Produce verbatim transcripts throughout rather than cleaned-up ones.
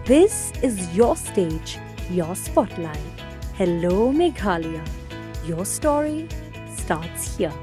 This is your stage, your spotlight. Hello, Meghalaya. Your story starts here.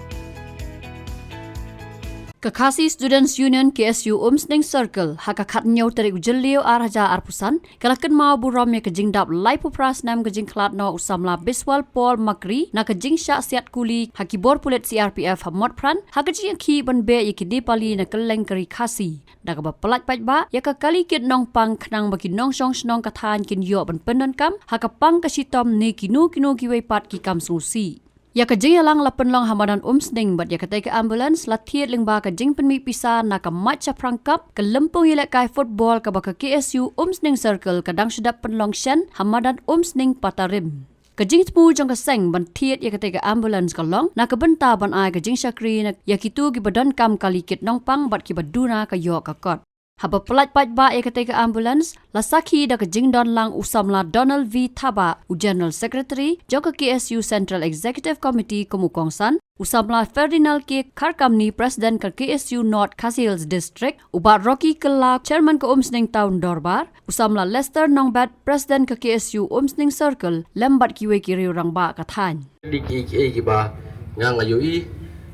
Ka Khasi Students Union K S U Umsning Circle, ha ka khatnïew tarik u Jylliew ar hajar arphew san, ka la kynmaw burom ïa ka jingdap laiphew phra snem ka jingkhlad noh u samla Biswal Paul Makri na ka jingshah siat kuli ha ki bor pulit C R P F ha Motphran, ha ka jingïakhih ban beh ïa ki Dipali na kylleng ka ri Khasi. Da kaba pyllait paidbah ïa ka kali kit nongpang khnang ba ki nongshong shnong ka thaiñ kin ïoh ban pyndonkam ha ka pang ka shitom ne kino kino kiwei pat ki kam sngewsih. Ïa ka jingïalang la pynlong ha madan Umsning bad ïa katei ka ambulance la thied lyngba ka jingpynmih pisa na ka Mait Shaphrang Cup, ka lympung ïalehkai football kaba ka K S U Umsning Circle ka dang shu dep pynlong shen ha madan Umsning Patarim. Ka jingthmu jong ka seng ban thied ïa katei ka ambulance ka long na ka bynta ban ai ka jingshakri na ïa kito kiba donkam kali kit nongpang bad kiba duna ka ïoh ka kot. Haba pyllait paidbah ïa katei ka ambulance, la sakhi da ka jingdon lang u samla Donald V Thabah, u General Secretary jong ka K S U Central Executive Committee kum u kongsan, u samla Ferdinand K Kharkamni, President ka K S U North Khasi Hills District, u Bah Rocky Kylla, Chairman ka Umsning Town Dorbar, u samla Lester Nongbet, President ka K S U Umsning Circle, lem bad kiwei ki riew rangbah ka thaiñ. Ki, ki, kiba nga nga ïohi,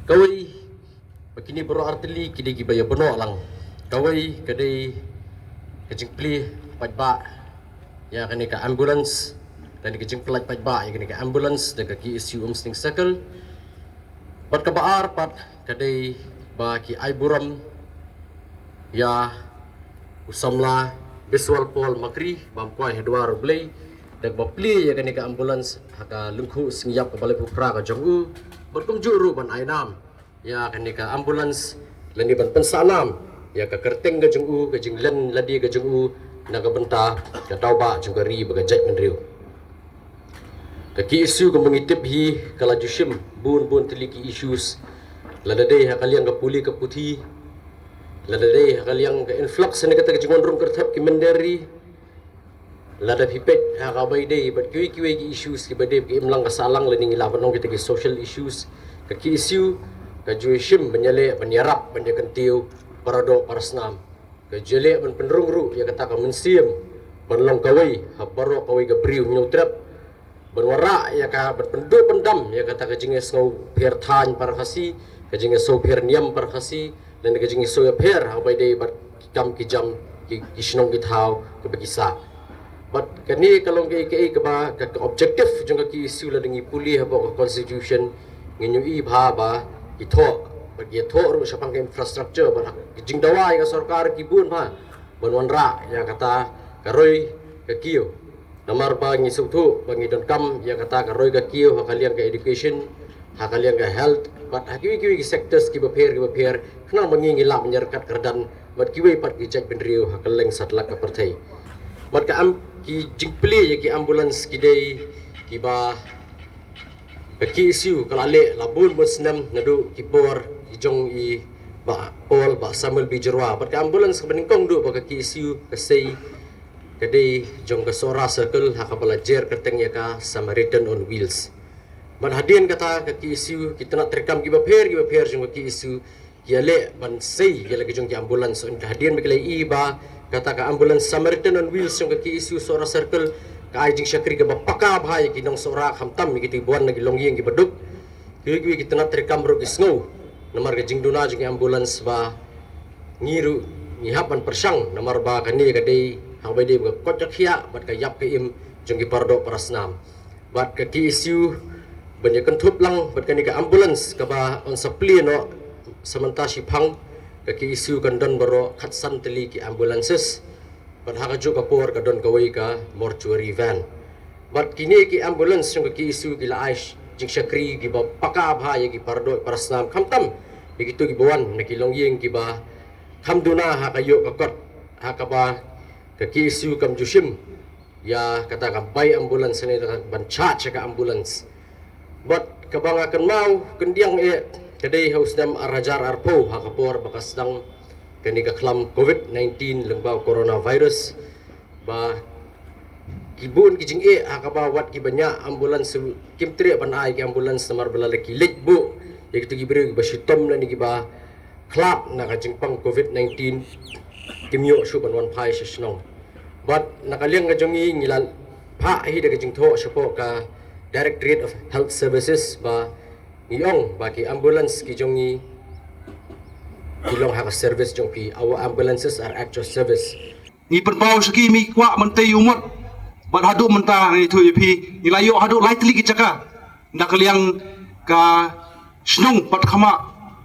kawei ba kine baroh artylli ki dei kiba ïa bynnoh lang. Kawei ka dei ka jingplie paidbah ïa kane ka ambulance, kane ka jingplie paidbah ïa kane ka ambulance da ka K S U Umsning Circle. Bad kaba ar pat ka dei ba ki ai burom ïa u samla Biswal Paul Makri bam kwai ha dwar U Blei da kaba plie ïa kane ka ambulance ha ka lyngkhuh sngi ïap kaba laiphew phra ka jong u. Bad kumjuh ruh ban ai nam ïa kane ka ambulance lane ban pynsah nam ïa ka kyrteng ka jong u, ka jinglen lade ka jong u na ka bynta ka daw ba jong ka ri bad ka jaitbynriew. Ka K S U kumba ngi tip hi ka la ju shim bun bun tylli ki issues, lada dei ha ka liang ka pule ka puthi, lada dei ha ka liang ka influx ne kata ka jingwan rung kyrthep ki mynder ri, lada phi peit ha kaba ïadei bad kiwei kiwei ki issues kiba dei ki im lang ka sah lang lane ngi lah ban ong kita ki social issues, ka K S U ka ju shim ban ïaleh ban ïarap ban ïakyntiew para doh para snam. Ka ju leh ban pynrung ruh ïa kata ka mynsiem ban long kawei ha baroh kawei ka briew Hynñiewtrep, ban wanrah ïa ka, ban pynduh pyndam ïa kata ka jingïasngewpher thaiñ para Khasi, ka jingïasngewpher niam para Khasi, lane ka jingïasngewpher ha kaba ïadei bad ki kam ki jam, ki, ki shnong ki thaw kaba ki sah. Bad kane ka long kaei kaei kaba ka, ka objective jong ka K S U lada ngi pule hapoh ka constitution, ngi ïohi bha ba ki thoh, ba ki thoh ruh shaphang ka infrastructure, bad ka jingdawa ïa ka sorkar ki bun bha ban wanrah ïa kata ka roi ka kiew. Namar ba ngi sngewthuh ba ngi donkam ïa kata ka roi ka kiew ha ka liang ka education, ha ka liang ka health, bad ha kiwei kiwei ki sectors kiba pher kiba pher, khnang ba ngi ngi lah ban ïaryngkat kyrdan bad kiwei pat ki jaitbynriew ha kylleng satlak ka pyrthei. Bad ka am, ki jingplie ïa ki ambulance ki dei kiba ka K S U ka la leh la bun bun snem naduh ki por ki jong i Bah Paul, Bah Samuel B Jyrwa. Bad ka ambulance kaba nyngkong duh ba ka K S U ka sei ka dei jong ka Sohra Circle ha kaba la jer kyrteng ïa ka Samaritan on Wheels. Bad hadien kata ka K S U, ki tnat treikam kiba pher kiba pher jong ka K S U ki ïaleh ban sei ïa la ki jong ki ambulance. Hadien ba ki la ïohi ba kata ka ambulance Samaritan on Wheels jong ka K S U Sohra Circle ka ai jingshakri kaba paka bha ïa ki nong Sohra, khamtam ïa kito kiba wan na ki longïing kiba duk, kiwei kiwei ki tnat treikam ruh ki sngew namar ka jingduna jong ki ambulance ba ngi ruh ngi hap ban pyrshang namar ba kane ka dei ha kaba dei ba ka koit ka khiah bad ka ïap ka im jong ki para doh para snam. Bad ka K S U ban ïakynthup lang bad kane ka ambulance kaba yn sa plie noh, sa mynta shiphang ka K S U kan don baroh khatsan tylli ki ambulances. Bad ha kajuh ka por ka don kawei ka mortuary van. Bad kine ki ambulance jong ka K S U ki la ai jingshakri kiba paka bha ïa ki para doh para snam, khamtam ïa kito kiba wan na ki longïing kiba kham duna ha ka ïoh ka kot, ha kaba ka K S U kam ju shim ïa kata ka bai ambulance ne kata ban charge ïa ka ambulance. Bad kaba nga kynmaw khyndiat eh ka dei ha u snem ar hajar arphew, ha ka por ba ka sdang kane ka khlam covid nineteen lyngba u coronavirus, ba ki bun ki jingeh ha kaba wat kiba ñiah ambulance kim treh ban ai ki ambulance namar ba lada ki leit buh ïa kito ki briew kiba shitom lane kiba khlad na ka jingpang covid nineteen, kim ïoh shuh ban wan phai sha shnong. Bad na ka liang ka jong ngi ngi la phah hi da ka jingthoh shapoh ka Directorate of Health Services ba ngi ong ba ki ambulance ki jong ngi ki long ha ka service jong phi. Our ambulances are at your service. Ngi pynpaw sha ki, mih kwah mynta ïa u mot. Bad haduh mynta ngi ïathuh ïa phi, ngi la ïoh haduh lai tylli ki jaka na ka liang ka shnong Patkhmat,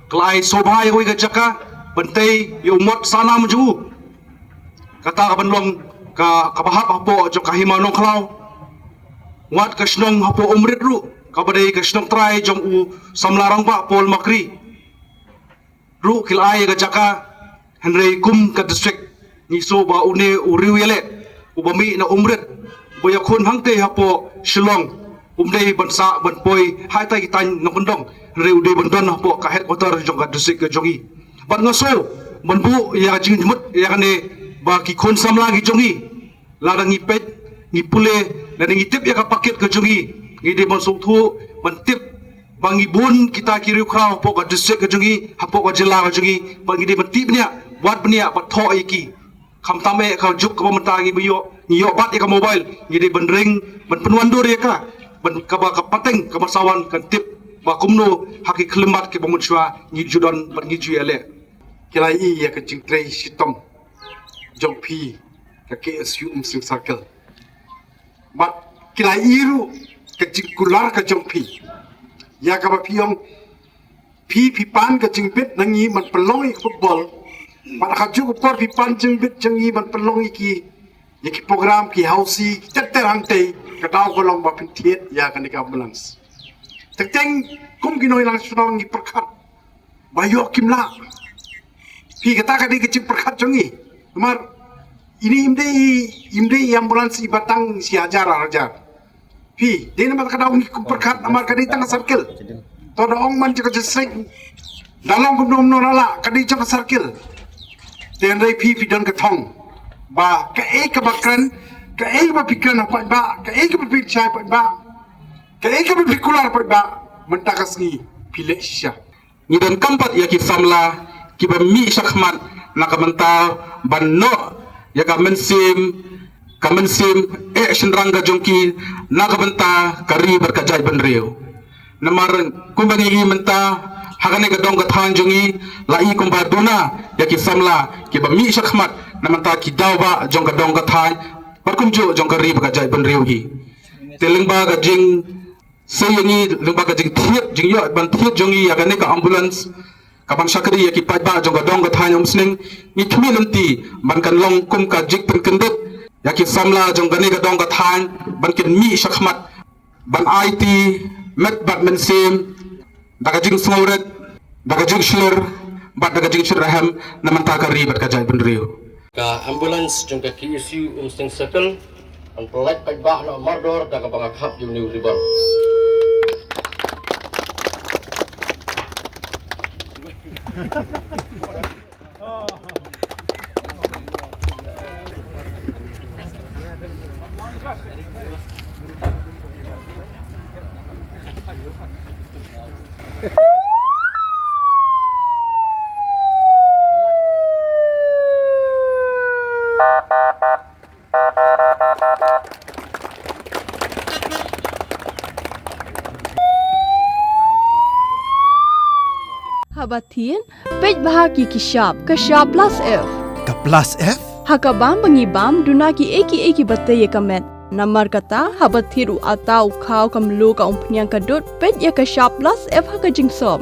ka la ai sngewbha ïa kawei ka jaka ban tei ïa u mot sahnam jong u. Kata ka ban long ka, kaba hap hapoh jong ka Hima Nongkhlaw. Wat ka shnong hapoh Umrit ruh, kaba dei ka shnong trai jong u samla rangbah Paul Makri ruh ki la ai ka jaka. Hynrei kum ka district ngi sngew ba une u riew ïaleh uba mih na Umrit, uba ïakhun hangtei hapoh Shillong, um dei ban sah ban poi ha ita ki thaiñ nongkyndong, hynrei u dei ban don hapoh ka headquarter jong ka district ka jong ngi. Bad nga sngew ban buh ïa ka jingjmut ïa kane ba ki khun samla ki jong ngi, lada ngi peit, ngi pule, lada ngi tip ïa ka packet ka jong ngi, ngi dei ban sngewthuh ban tip ba ngi bun kita ki riewkhraw hapoh ka district ka jong ngi, hapoh ka jylla ka jong ngi, ba ngi dei ban tip bniah, wad bniah, ba thoh ïa ki. Khamtam eh ka juk kaba mynta ngi ba ïoh, ngi ïoh bat ïa ka mobile, ngi dei ban ring, ban pynwandur ïa ka, ban kaba ka pateng kaba sa wan kan tip ba kumno ha ki khyllipmat kiba mynshwa ngi ju don bad ngi ju ïaleh. Ki la ïohi ïa ka jingtrei shitom jong phi ka K S U Umsning Circle. Bad ki la ïohi ruh ka jingkular ka jong phi, ïa kaba phi ong phi, phi pan ka jingbit na ngi ban pynlong ïa ki football. Bad ha kajuh ka por phi pan jingbit jong ngi ban pynlong ïa ki, ïa ki program, ki housie, ki ter ter hangtei, ka daw ka long ba phin thied ïa kane ka ambulance. Teng teng kum ki nongïalam shnong ngi pyrkhat ba ïoh kim lah. Phi, kata ka dei ka jingpyrkhat jong ngi. Namar ine im dei, im dei ambulance iba tang shi hajar ar hajar. Phi, dei namar ka daw ngi kum pyrkhat namar ka dei tang ka circle. To da ong man jong ka district, da long kumno kumno la lah, ka dei jong ka circle. Te hynrei phi, phi don ka thong ba kaei kaba kren, kaei kaba phi kren ha paidbah, kaei kaba phi shai paidbah, kaei kaba phi kular paidbah, mynta ka sngi phi leh shisha. Ngi donkam pat ïa ki samla kiba mih shakhmat na ka bynta ban noh ïa ka mynsiem, ka mynsiem eh shynrang ka jong ki na ka bynta ka ri bad ka jaitbynriew. Namar kumba ngi ïohi mynta ha kane ka dong ka thaiñ jong ngi, la i kumba duna ïa ki samla kiba mih shakhmat na bynta ki daw bah jong ka dong ka thaiñ bad kumjuh jong ka ri bad ka jaitbynriew hi. Te lyngba ka jing Sa ïa ngi lyngba ka jingthied, jingïoh ban thied jong ngi ïa kane ka ambulance, ka ban shakri ïa ki paidbah jong ka dong ka thaiñ Umsning, ngi khmih lynti ban kan long kum ka jingpynkyndit ïa ki samla jong kane ka dong ka thaiñ ban kin mih shakhmat ban aiti met bad mynsiem da ka jingsngewrit, da ka jingshlur bad da ka jingshit rhem na bynta ka ri bad ka jaitbynriew. Ka ambulance jong ka K S U Umsning Circle, kan pyllait paidbah noh mardor da kaba nga khap ïa une u ribbon. Haba thied, peit bha ki ki shap, ka shap plus F. Ka plus F? Ha ka bam ba ngi bam, duna kiei kiei kiba tei ïa ka met. Namar kata, haba thied u atta, u khaw, ka mluh, ka umphniang, ka dud, peit ïa ka shap plus F ha ka jingsop.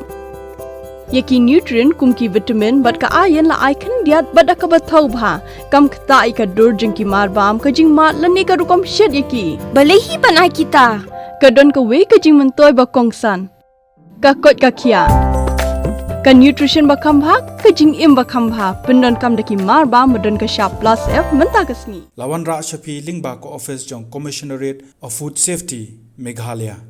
Ïa ki nutrient kum ki vitamin bad ka iron la ai khyndiat bad da kaba thaw bha. Kam ktah ïa ka dur jong ki marbam, ka jingmad lane ka rukom shet ïa ki. Balei hi ban ai kita? Ka don kawei ka jingmyntoi ba kongsan. Ka koit ka khiah. Ka nutrition ba kham bha, ka jingim ba kham bha. Pyndonkam da ki marbam ba don ka shap plus F mynta ka sngi. La wanrah sha phi lyngba ka office jong Commissionerate of Food Safety, Meghalaya.